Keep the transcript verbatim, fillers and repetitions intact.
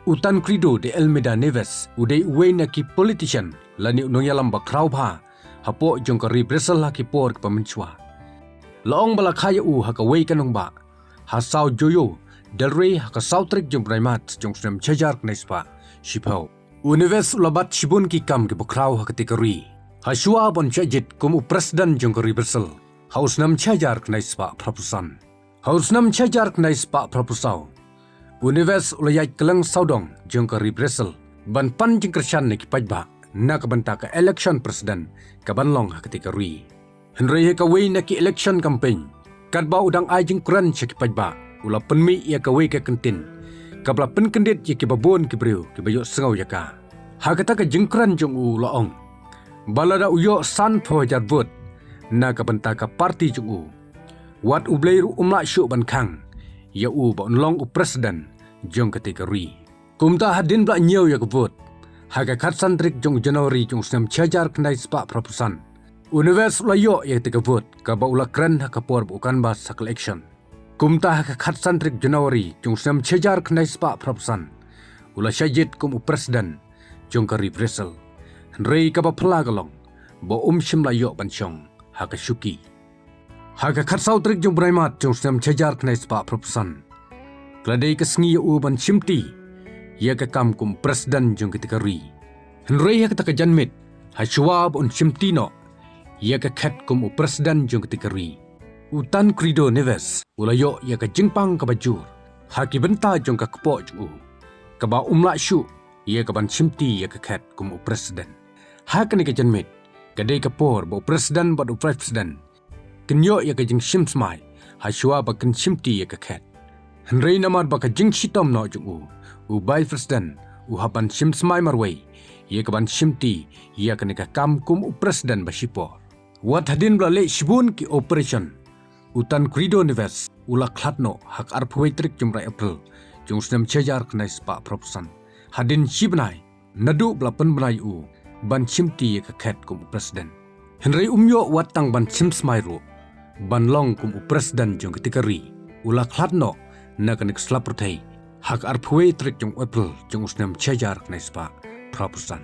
U Tancredo de Almeida Neves u dei uwei na ki politician lane u nongïalam ba khraw bha hapoh jong ka ri Brazil ha ki por kiba mynshuwa. La ong ba la kha ïa u ha kawei ka nongbah ha São João del Rei ha ka saw tarik jong u bnai March jong u snem shihajar khyndai spah shiphew. U Neves u la bat shibun ki kam kiba khraw ha katei ka ri hashuwa ban shah jied kum u president jong ka ri Brazil ha u snem shihajar khyndai spah phraphew san. Ha u snem shihajar khyndai spah phraphew saw, u Neves u la ïaid kylleng sawdong jong ka ri Brazil ban pan jingkyrshan na ki paidbah na ka bynta ka election president ka ban long ha katei ka ri. Hynrei ha kawei na ki election campaign, katba u dang ai jingkren sha ki paidbah, u la pynmih ïa kawei ka kyntien kaba la pynkyndit ïa kiba bun ki briew kiba ïohsngew ïa ka. Ha kata ka jingkren jong u u la ong ba lada u ïoh sanphew hajar vote na ka bynta ka party jong u, wat U Blei ruh um lah shuh ban khang ïa u ba un long u president jong katei ka ri. Kumta hadien ba la ñiew ïa ka vote ha ka khatsan tarik jong u January jong u snem shihajar khyndai spah phraphew san, u Neves u la ïoh ïa katei ka vote kaba u la kren ha ka por ba u canvass ha ka election. Kumta ha ka khatsan tarik January jong u snem shihajar khyndai spah phraphew san, u la shah jied kum u president jong ka ri Brazil. Hynrei kaba phylla ka long ba um shym la ïoh ban shong ha ka shuki. Ha ka khatsaw tarik jong u bnai March jong u snem shihajar khyndai spah phraphew san, ka la dei ka sngi ïa u ban shimti ïa ka kam kum u president jong katei ka ri. Hynrei ha kata ka janmiet, hashuwa ba un shimti noh ïa ka khet kum u president jong katei ka ri, u Tancredo Neves u la ïoh ïa ka jingpang kaba jur ha ki bynta jong ka kpoh jong u, kaba um lah shuh ïa ka ban shimti ïa ka khet kum u president. Ha kane ka janmiet, ka dei ka por ba u president bad u vice president kin ïoh ïa ka jingshim smai hashuwa ba kin shimti ïa ka khet. Hynrei namar ba ka jingshitom noh jong u, u vice president u hap ban shim smai marwei ïa ka ban shimti ïa kane ka kam kum u president ba shipor. Wat hadien ba la leh shibun ki operation, u Tancredo Neves u la khlad noh ha ka arphew wei tarik jong u bnai April jong u snem shihajar khyndai spah phraphew san, hadien shi bnai naduh ba la pynbna ïa u ban shimti ïa ka khet kum u president. Hynrei um ïoh wat tang ban shim smai ruh ban long kum u president jong katei ka ri, u la khlad noh na kane ka sla pyrthei ha ka arphew wei tarik jong u April jong u snem shihajar khyndai spah phraphew san.